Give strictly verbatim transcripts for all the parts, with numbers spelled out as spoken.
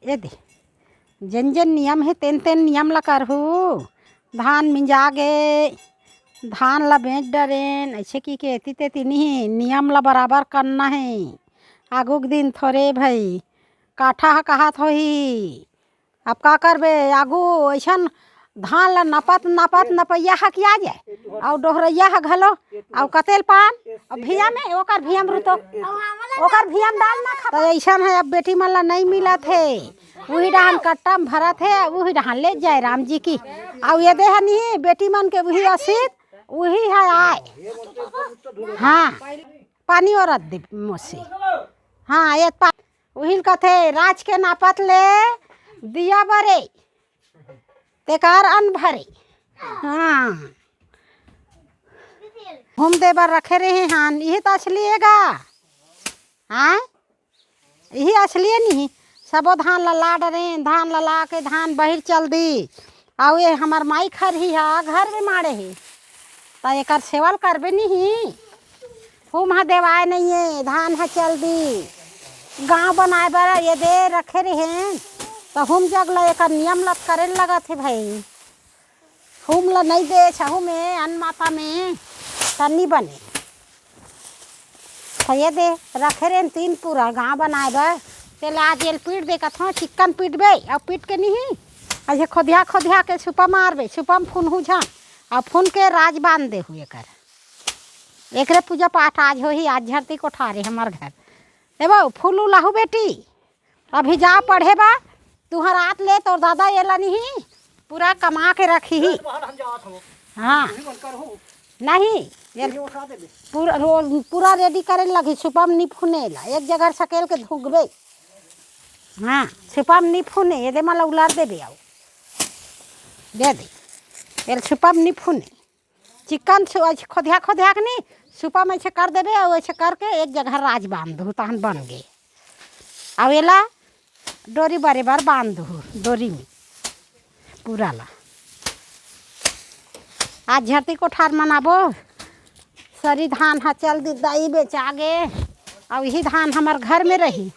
ये दे, जेन जेन नियम हे, तेन तेन नियम ला करहू। धान मिंजा गे, धान ला बेच डरेन, अइसे कि के एती तेती नहीं, नियम ला बराबर करना हे। आगू के दिन थोरे भई, काठा ह कहात होही, अब का करबे, आगू अइसन धान ला नपत नपत नपैया ह किया जाए, अउ डोहरैया ह घलो, अउ कतेल पान, अउ भिया में, ओकर भिया में रुतो, ओकर भिया में डाल ना खा। त अइसन हे, अब बेटी मन ला नइ मिलत हे, उही डहान कट्टा में भरत हे, उही डहान ले जाए राम जी की। अउ ये दे ह नहीं, बेटी मन के उही असीत, उही ह आए। हाँ, पानी औरत दे मोसी। हाँ, ये पा-, उहिल कथे, राज के नापत ले दिया बरे, तेकार अन भरे। हाँ, हूम दे बर रखे रहे हन, इही त असली हे गा। हाँ, इही असली हे नहीं। सबो धान ला ला डरे, धान ला ला के धान बहिर चल दी। अउ ये हमर माई खरही हा घर में माड़े हे, त एकर सेवा ल करबे नहीं। हूम ह देवाय नइये, धान ह चल दी। गाँव बनाए बर ये दे रखे रेहेन, त हूम जग ल एकर नियम ल करे ल लगत हे भई। हूम ल नइ दे, छहू में, अन माता में, त नी बने। त ये दे रखे रेहेन तीन पूरा गाँव बनाए बर, तेला आज एल पीट दे कथों, चिक्कन पीटबे, अउ पीट के नहीं, अइसे खोदिया खोदिया के सुपा मारबे, सुपा म फुनहू झन, अउ फुन के राज बांध देहू एकर। एकरे पूजा पाठ आज होही, आज झरती कोठारे हमर घर। ए बहू, फूल उलाहू बेटी, अभी जा पढ़े बा, तुहर आत ले तोर दादा एला नहीं, पूरा कमा के रखी ही। हाँ, नहीं, ये पूरा रोज, पूरा रेडी करे लगी, सुपम नहीं फुने ला, एक जगह सकेल के धुकबे। हाँ, सुपम नहीं फुने, ये दे मला उलार देबे, आओ, दे दे, ये सुपम नहीं फुने। चिकन सु-, ऐसे खोदिया खोदिया के नहीं, सुपा में ऐसे कर देबे अउ ऐसे करके एक जगह राज बांध दू, तहन बन गे। अउ एला डोरी बरे बर बांध दू, डोरी में पूरा ला। आज झरती कोठार मनाबो, सरी धान हा चल दी, दाई बेचा गे, अउ यही धान हमर घर में रही।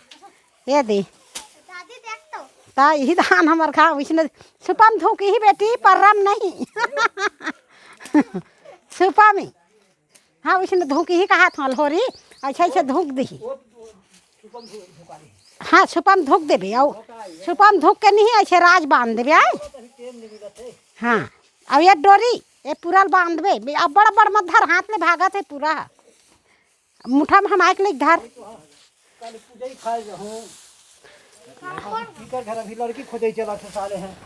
ये दे। दादी देख तो। ता यही धान हमर खा, उसने सुपम धुकही बेटी, पर्रम नहीं। सुपम ही। हाँ, उसने धुकही कहा था, लोरी, ऐसे ऐसे धुक दही। हाँ, सुपम धुक देबे, अउ सुपम धुक के नहीं, ऐसे राज बांध देबे, आय? हाँ, अउ ये डोरी, ये पूरा बांध देबे, अब बड़ बड़ मत धर, हाथ में भागत है पूरा। मुठा में हम आइक ले धर। काली पूजा ही खाए जाहूं। टीकर घर अभी लड़की खोजे चला थे साले हैं।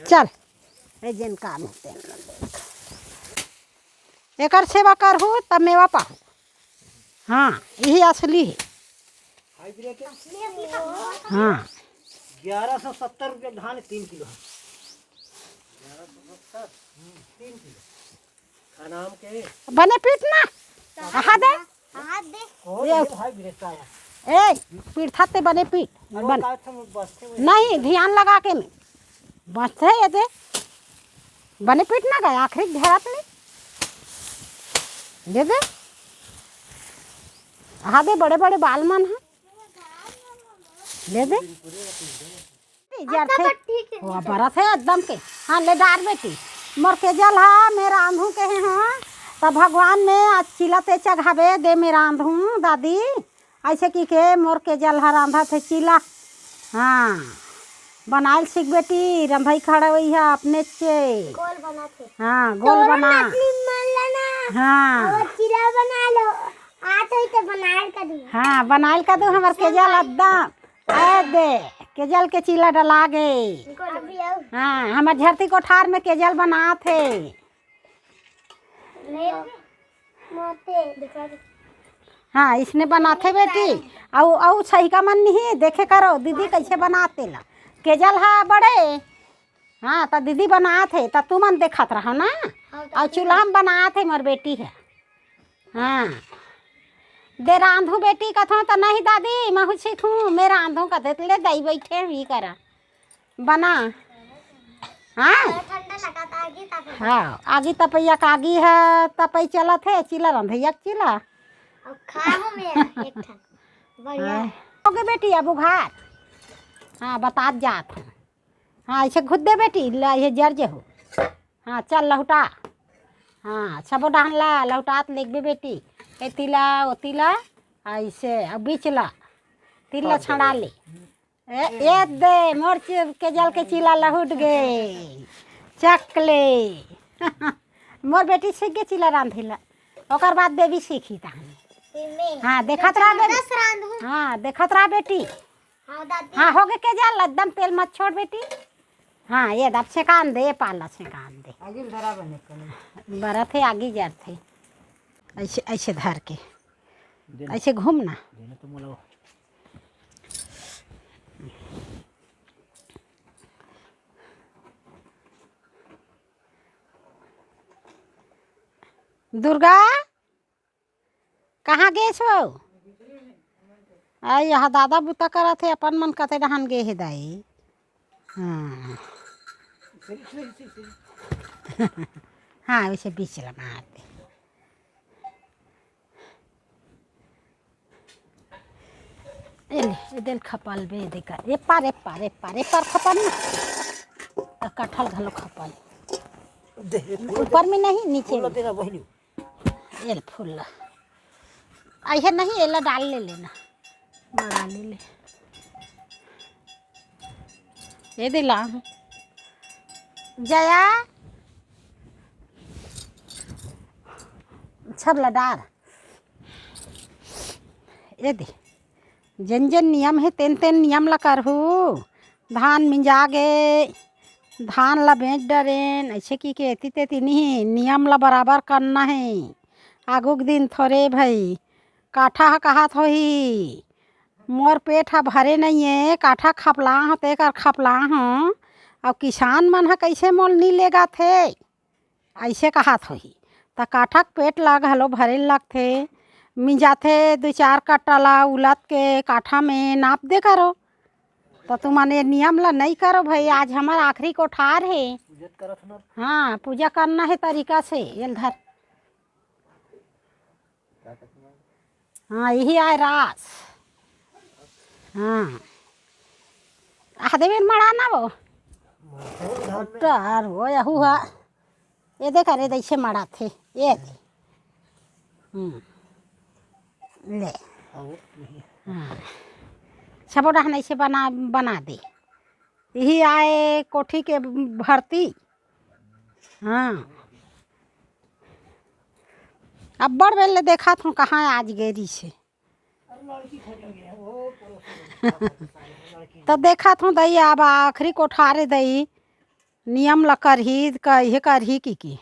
चल, ए जेन काम होते हैं। एकर सेवा करहू, तब मेवा पाहू। हाँ, यही असली है। हाइब्रिड है। हाँ। ग्यारह सौ सत्तर रुपये धान तीन किलो है। तीन किलो। का नाम के? बने पीट ना। हाथ दे। हाथ दे। कौन ये है भाई बिरस्ता है? ए, पीट थाते बने पीट। अरे बन। का था बस थे वही। नहीं, ध्यान लगा के नहीं। बस है ये दे। बने पीट ना गए, आखिरी घेरा पे नहीं। दे दे। हाथ दे, बड़े बड़े बाल मन है। दे दे। जरथे। ठीक है। वो बरत है एकदम के। हाँ, ले डार बेटी। मोर केजल हा, मैं रांधू कहे हाँ। त भगवान में आज चीला ते चघाबे दे, मैं रांधू दादी। ऐसे की के मोर केजल हा रांधा थे चीला। हाँ। बनाइल सीख बेटी, रंधई खड़ा हुई है अपने से। गोल बना थे। हाँ, गोल तोरा बना। मछली मार लेना। हाँ। और चीला बना लो। आ तो इते बनाइल का दू। हाँ, बनाइल का दू हमर केजल एकदम। ए दे, केजल के चीला डला गे। इनको अभी आओ। हाँ, हमर झरती कोठार में केजल बनात हे। ले, मोते दिखा दे। हाँ, इसने बनात हे बेटी। अउ, अउ सही का मन नहीं देखे करो, दीदी कैसे बनाते ला। केजल हा बड़े। हाँ, त दीदी बनात हे, त तुमन देखत रहो ना। हाँ, अउ चूल्हा में बनात हे, मोर बेटी है। हाँ। दे रांधू बेटी कथों त नहीं दादी, महू सीखूं, मैं रांधू कथे त ले दाई बैठे ही करा। बना। हाँ? ठंडा लगा था, आगी तापे। हाँ, आगी तपैया का आगी है, तपई चलत है, चीला रंधैया के चीला। अब खाहूं मैं एक ठन। बढ़िया। हाँ। ओके बेटी, अब उघार। हाँ, बतात जात हूँ। हाँ, ऐसे घुद दे बेटी, ला, ये जर जे हो। हाँ, चल लहुटा। हाँ, सबो डहन ला लहुटात लेगबे बेटी। ए तिला, ओ तिला, ऐसे, अब बीच ला। तिला छड़ा ले। ए, ए दे, मोर चि-, के जल के चीला लहुट गे। चकले। मोर बेटी सीख गे चीला रांधे ला। ओकर बाद बेबी सीखी तहन। हाँ, देखत रहा बेबी। हाँ, देखत रहा बेटी। हाँ, दादी। हाँ, हो गे के जल, एकदम तेल मत छोड़ बेटी। हाँ, ये दब सेकान दे, ये पाला सेकान दे। आगी धरा बने कने। बरत है, आगी जरत है। ऐसे, ऐसे धर के। देना। ऐसे घूम ना। देना तो मोला। दुर्गा, कहाँ गेस हो? आ, यहाँ दादा बुता करत हे, अपन मन कते डहान गे हे दाई। हाँ। हाँ, वैसे बीच ला मार दे। ए ले, ए देल खपल बे, देखा। ए पार, ए पार, ए पार, ए पार खपल ना। आ कटहल घलो खपल। दे, ऊपर में नहीं, नीचे में। तेरा बहिनी। एल फूल ला। ऐसे नहीं, एला डाल ले लेना। बड़ा ले ले। ये दे ला। जया। सब ला डार। ये दे। जेन जेन नियम हे, तेन तेन नियम ला करहू। धान मिंजा गे, धान ला बेच डरेन, ऐसे कि के एती तेती नहीं, नियम ला बराबर करना हे। आगू के दिन थोरे भई, काठा ह कहत होही, "मोर पेट ह भरे नइये, काठा खपला हो, तेकर खपला हो, अउ किसान मन ह कइसे मोल नी लेगथे?" अइसे कहत होही। त काठा के पेट ला घलो भरे लगथे, मिंजाथे दू चार कट्टा ला उलत के काठा में नाप दे करो। त तुमन ये नियम ला नइ करो भई, आज हमर आखिरी कोठार हे। पूजा करत हन। हाँ, पूजा करना हे तरीका से। एल धर। हाँ, यही आय रास। हाँ। आह देवे मड़ा ना वो। टहर वो यहू हा। ये देख, अरे, दैसे मड़ा थे। ये दे। हम्म। ले। हाँ। सबो डहन ऐसे बना, बना दे। यही आय कोठी के भरती। हाँ। अब्बड़ बेर ले देखत हूँ, कहाँ आज गे रहिसे। त देखत हूँ दई, अब आखिरी कोठारे दई, नियम ल करही, कहे करही कि, कि।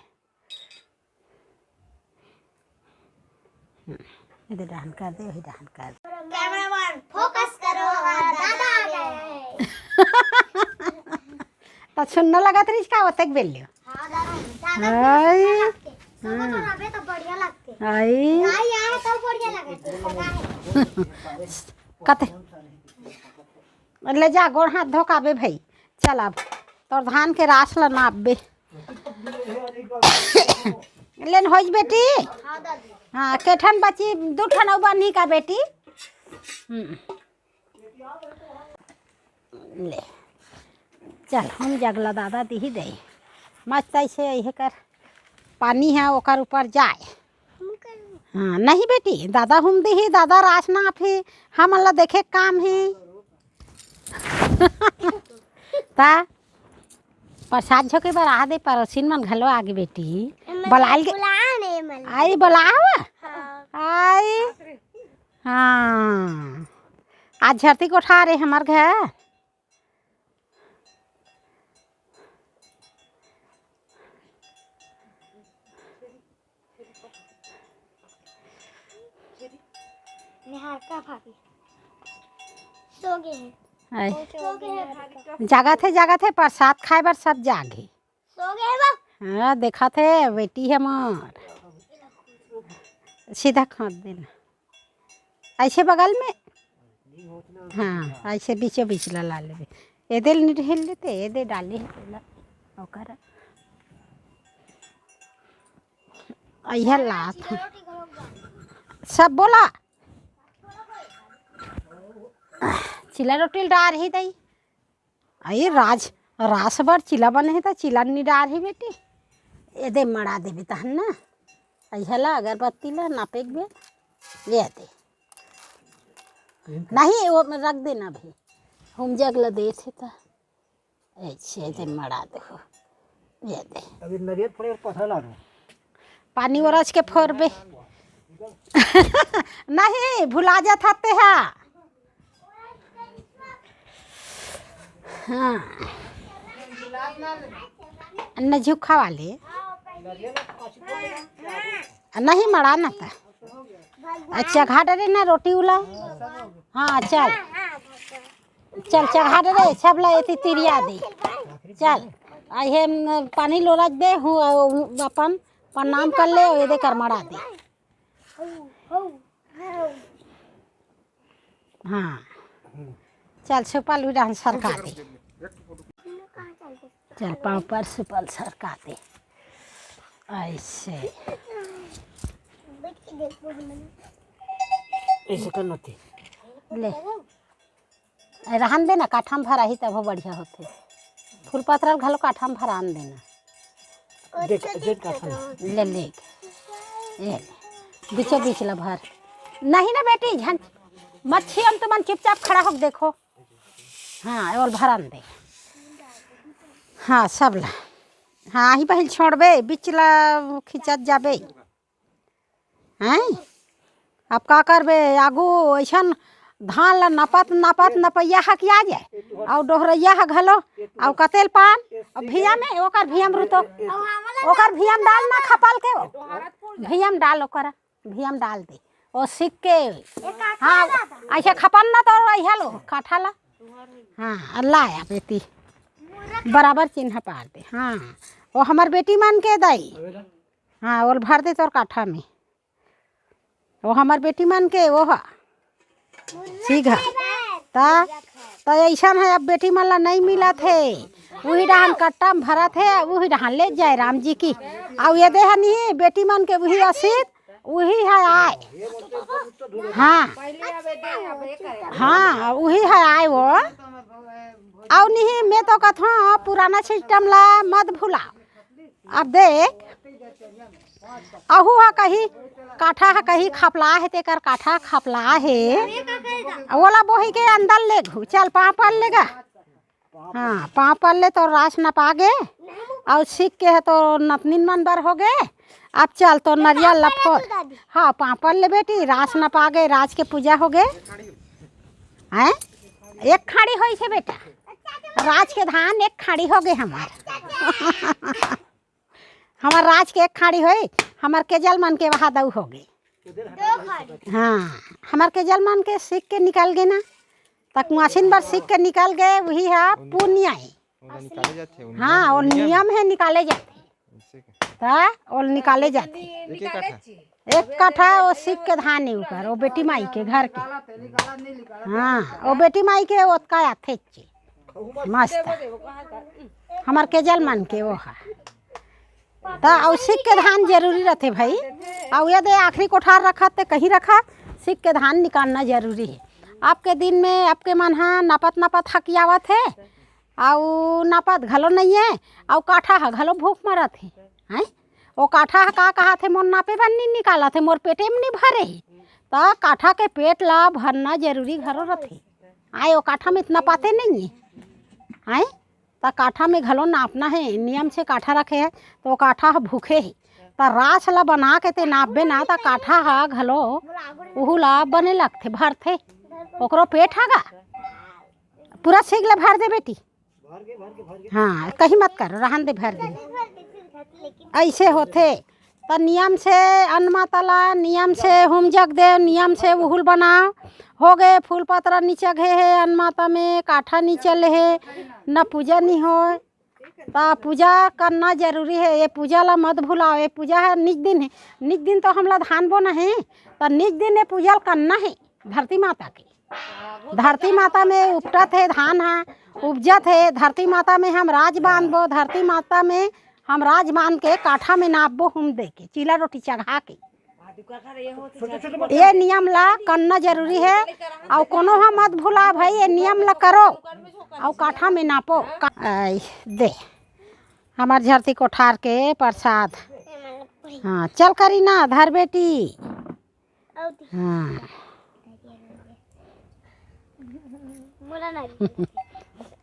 एदे डहन कर दे, वही डहन कर दे। कैमरामैन, फोकस करो, हमारा दादा आ गए। त सुन्ना लगत रहिस का ओतेक बेर ले? हाँ, दादा, दादा, आई। सुन्ना लगते। सुन्ना हाँ। तो रहबे तो बढ़िया लगते। आई। गाय आए तो बढ़िया लगते, सगा है। कते? ले जा, गोड़ हाथ धो काबे भई। चल अब तोर धान के रास ल नापबे। लेन होइस बेटी? हाँ, दादी। हाँ, के ठन बची? दू ठन अउ बनही का बेटी? हम्म। ले। चल, हम जगला दादा दिही दे। मस्त ऐसे यही कर पानी है, ओकर ऊपर जाए। हाँ, नहीं बेटी, दादा हम दिही, दादा रास नापही, हमन ला देखे के काम ही। ता प्रसाद झोंके बर आ दे, पड़ोसिन मन घलो आगे बेटी। एमन बलाल के बुला ने, एमन। आई, बलाव? हाँ। आई। हाँ। आज झरती कोठार हे हमर घर। निहारिका भाभी सो गे हे। आय। सो गे हे भाभी। जागत हे, जागत हे, प्रसाद खाए बर सब जागे। सो गे हे वो। हाँ, देखत हे, बेटी हे मोर। सीधा खोद देना। ऐसे बगल में। हाँ, ऐसे बीचों बीच ला, ला लेबे। एदे ल निरहिल लेते, एदे डाले हे तेला। ओकर। अइहा लात। सब बोला। चिला रोटी ल डार ही दई। अई राज, रास बर चीला बने हे त चीला नि डारही बेटी। एदे मड़ा देबे तहन ना। अइहला अगरबत्ती ला नापेक बे। ये दे। नहीं, वो में रख देना भाई। हम जग ला देथे त। ऐसे दे मड़ा दे हो। ये दे। अभी नरियर फोड़े और पथरा ला दो। पानी ओरज के फोरबे। नहीं, भुला जात हते हा। हाँ। न झुखा वाले। नहीं मड़ा ना ता। अच्छा, घाट रे ना रोटी उला। हाँ, चल। चल, चघा दे रे, सब ला एती तिरिया दे। चल, आ हे, म, पानी लोरज दे, हूँ, अपन प्रणाम कर ले, एदे कर मड़ा दे। हाँ। चल, सुपल भी रहन सरका दे। चल, पाँव पर सुपल सरका दे। ऐसे। ऐसे करना थी। ले। ए, रहन देना, काठा म भराही तभो बढ़िया होथे। फूल पतरा ल घलो काठा म भरान देना। देख, देख काठा म। ले, ले। ए, बीचों बीच ला भर। नहीं ना बेटी, झन मत छियम, तुमन चुपचाप खड़ा होके देखो। हाँ, ओल भरान दे। हाँ, सब ला। हाँ, आही पहिल छोड़बे, बीच ला खिंचत जाबे। हैं? अब का करबे? आगू अइसन धान ला नपत, नपत नपैया हकिया जाए, अउ डोहरैया ह घलो, अउ कतेल पान, अउ भिया में, ओकर भिया में रुतो, ओकर भिया में डाल ना खपल के, भिया में डाल ओकर, भिया में डाल दे, ओ सीख के, हाँ, ऐसे खपन ना तो अइहा लो, काठा ला, हाँ, ला आ बेटी, बराबर चिन्हा पार दे, हाँ, ओ हमर बेटी मन के दाई, हाँ, ओल भर दे तोर काठा में। वो हमर बेटी मन के वो हा। ठीक है। ता, ता अइसन है, अब बेटी मन ला नहीं मिलत हे। उही डहान कट्टा में भरत हे, उही डहान ले जाए राम जी की। अउ एदे हा नहीं, बेटी मन के उही असीत, उही है आए। हाँ। हाँ, उही है आए वो। अउ नहीं, मैं तो कथों, पुराना system ला मत भुला। अब देख, अहू ह कही काठा ह कही खपला हे, तेकर काठा खपला हे। ओला बोही के अंदर ले घू, चल पाँव पर ले गा। हाँ, पाँव पर ले तो रास नपा गे, अउ सीख के ह तो नतनिन मन बर हो गे। अब चल तो नरियल ला फोर। हाँ, पाँव पर ले बेटी, रास नपा गे, रास के पूजा हो गे। हैं? एक खाड़ी होइस हे बेटा, रास के धान एक खाड़ी हो गे हमर। हमर रास के एक खाड़ी होई, हमर केजल मन के वहा दऊ हो गे। हाँ, हमर केजल मन के सीख के निकल गे ना, त कुआसिन बर सीख के निकल गे, उही हा पुनिया हे। ओला निकाले जाथे, ओ हाँ, नियम, ओ ओ नियम नियम हे, निकाले जाथे। ऐसे का? त ओल निकाले जाथे। एक एक काठा? एक काठा ओ सीख के धान हे उकर, ओ बेटी माई के घर के। हाँ, ओ बेटी माई के ओतका आथे चे। मस्त। हमर केजल मन के ओ हा। त अउ सीख के धान जरूरी रथे भाई। अउ एदे आखिरी कोठार रखत ते कहीं रखत, सीख के धान निकालना जरूरी हे। अब के दिन में अब के मन हा नपत नपत हकियावत हे, अउ नपत घलो नइये, अउ काठा ह घलो भूख मरत हे, हैं? ओ काठा ह का कहत हे, मोर नापे बर नी निकालत हे, मोर पेटे म नी भरे हे। त काठा के पेट ला भरना जरूरी घलो रथे। आय, ओ काठा म इतना पाते नइये, हैं? त काठा म घलो नापना हे, नियम से काठा रखे हे, त ओ काठा ह भूखे हे। त रास ला बना के ते नापबे ना, त काठा ह घलो उहू ला बने लगथे, भरथे। ओकरो पेट ह गा, पूरा सीख ले भर दे बेटी। हाँ, कहीं मत कर, रहन दे, भर दे। ऐसे होथे। त नियम से अन्न माता ला, नियम से होम जग दे, नियम से उहुल बनाओ। हो गे, फूल पतरा नीचे घे हे, अन्न माता में काठा नीचे ले हे, न पूजा नी होय। त पूजा करना जरूरी हे। ये पूजा ला मत भुलाओ, ये पूजा ह निज दिन हे। निज दिन तो हमला धान बोना हे, त निज दिन ये पूजा ला करना हे धरती माता के। धरती माता में उपटत हे धान ह, उपजत हे, धरती माता में हम राज बांधबो, धरती माता में हम राज बांध के काठा में नापबो, हुम दे के, चीला रोटी चघा के। ये नियम ला करना जरूरी हे, अउ कोनो ह मत भूला भाई, ये नियम ला करो, अउ काठा में नापो। का-, आई, दे, हमार झरती कोठार के प्रसाद। हाँ, चल करीना, धर बेटी। हाँ।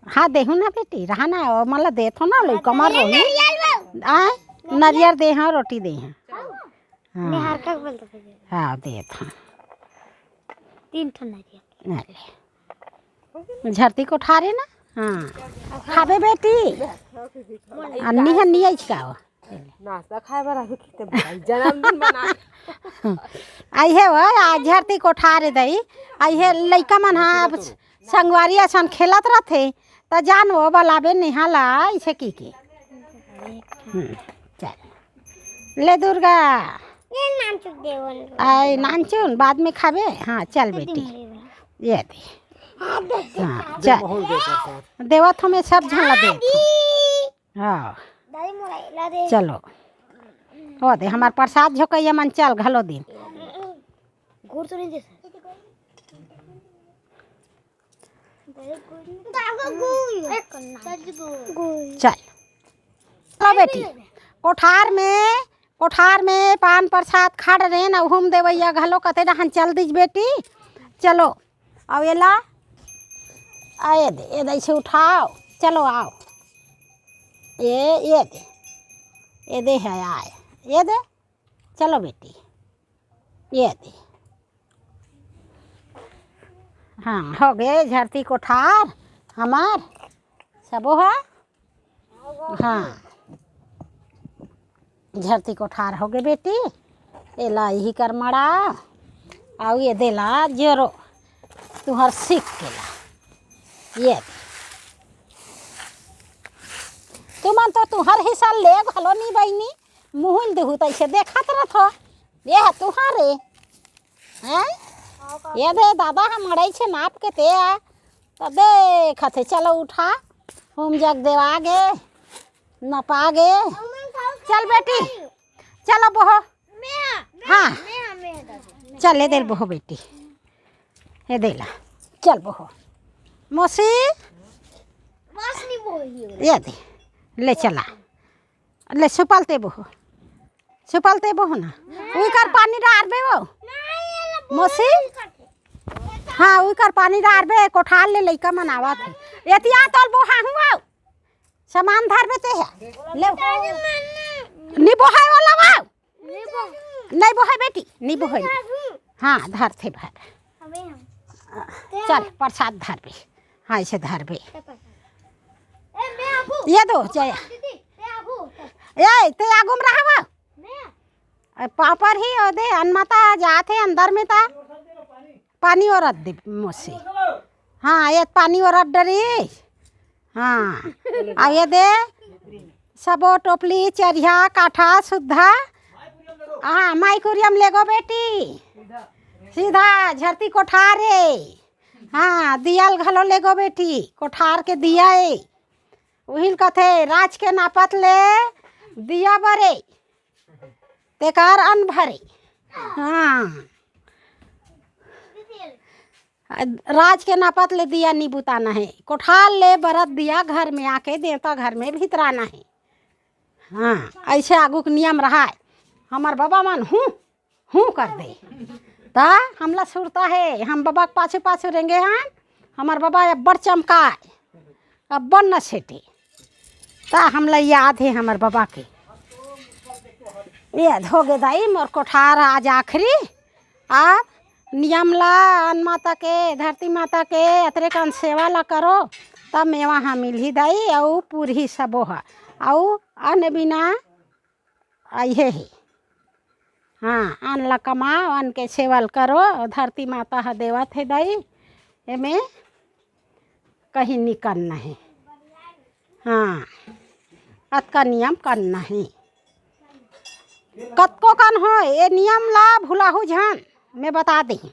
हाँ, देहू ना बेटी, रहा ना, ओ, मला देत हो ना, लइका मर रही। आय, नरियर दे हाँ, रोटी दे हाँ। हाँ। निहार का बोलता था। हाँ, देत हाँ। तीन ठो नरियर। अरे। झरती कोठार हे ना? हाँ। खाबे बेटी? अन्नी हन्नी आइच का हो? नाश्ता खाए बर आही किते भाई, जन्मदिन मना। आई हे वो, आज झरती कोठार हे दई। आई हे लइका मन हाँ, अब संगवारी असन खेलत रथे, त जान वो बलाबे निहाला, ऐसे की के। हम्म, चल। ले दुर्गा। ये नानचुन देवन। आई नानचुन, बाद में खाबे? हाँ, चल बेटी। ये दे। हाँ, चल। देवत हमें सब झन ला दे। हाँ। दादी मोला ला दे। चलो। हो दे, हमार प्रसाद झोकैया मन चल घलो दिन। गुड़ तो नहीं दे सर। दादी गुड़ नहीं दे। गुड़। चल। चलो बेटी, कोठार में, कोठार में पान प्रसाद खा रहे ना, हुम देवैया घलो कते डहन चल दीज बेटी। चलो, अब एला, आ, ये दे, ये दे, इसे उठाओ, चलो आओ। ये, ये दे, ये दे है आए, ये दे, चलो बेटी, ये दे। हाँ, हो गए झरती कोठार हमार, सबो हा। हाँ, झरती कोठार हो गए बेटी। एला इही कर मड़ा, अउ ये देला जोरो, तुहर सीख के ला। ये दे। तुमन तो तुहर हिस्सा ले घलो नी बहिनी, मुहुल दुहू तैसे देखत रथो। ये ह तुहर रे। हैं? ये दे दादा, हम अढ़ाई छे नाप के ते आ। त देखत हे, चलो उठा। होम जग देवा गे, नपा गे। चल बेटी, चलो बोहो। हाँ। चल, ये दे बोहो बेटी। ये दे ला। चल बोहो। मौसी। ये दे। ले चला। ले सुपाल ते बोहो। सुपाल ते बोहो ना। उही कर पानी डारबे वो। मौसी। हाँ, उही कर पानी डारबे, कोठार ले लइका मन आवत हे। एतिया तोल बोहा हूँ वो। सामान धरबे ते हे। ले। नी बोहाय वाला वो। नहीं बोहे बेटी, नहीं बोहे। हाँ, धर थे भर। चल, प्रसाद धरबे। हाँ, इसे धरबे। ये दो, जया। ए, ते आगू में रहवा। पापर ही ओ दे, अनमाता जात हे अंदर में ता। पानी ओरत दे मोसी। हाँ, ये पानी ओरत डरी। हाँ, अब ये दे, सबो टोपली, चरिहा, काठा, सुद्धा। हाँ, माई कुरियम लेगो बेटी। सीधा झरती कोठार रे। हाँ, दिया ल घलो लेगो बेटी, कोठार के दिया ए। उहिल कथे, राज के नापत ले दिया बरे। तेकर अन भरे। हाँ। राज के नापत ले दिया नी बुताना हे। कोठार ले बरत दिया घर में आके देवता घर में भितराना हे। हाँ, ऐसे आगू के नियम रहाय। हमर बाबा मन हूँ, हूँ कर दे। त हमला सुरता हे, हम बाबा के पाछू पाछू रेंगे हन। हमर बाबा अब्बड़ चमकाय, अब्बड़ नसेटे। त हमला याद हे हमर बाबा के। याद हो गे दाई, मोर कोठार आज आखिरी। अब नियम ला अन माता के, धरती माता के, अतरे कन सेवा ला करो, तब मेवा हा मिलही दाई, अउ पुरही सबो हा। अउ अन बिना अइहे हे। हाँ, अन ला कमाओ, अन के सेवा ल करो, धरती माता ह देवत हे दाई, एमे कहीं निकन नहीं। हाँ, अतका नियम करना हे। कतको कन हो, ये नियम ला भुलाहू झन, मैं बता देही।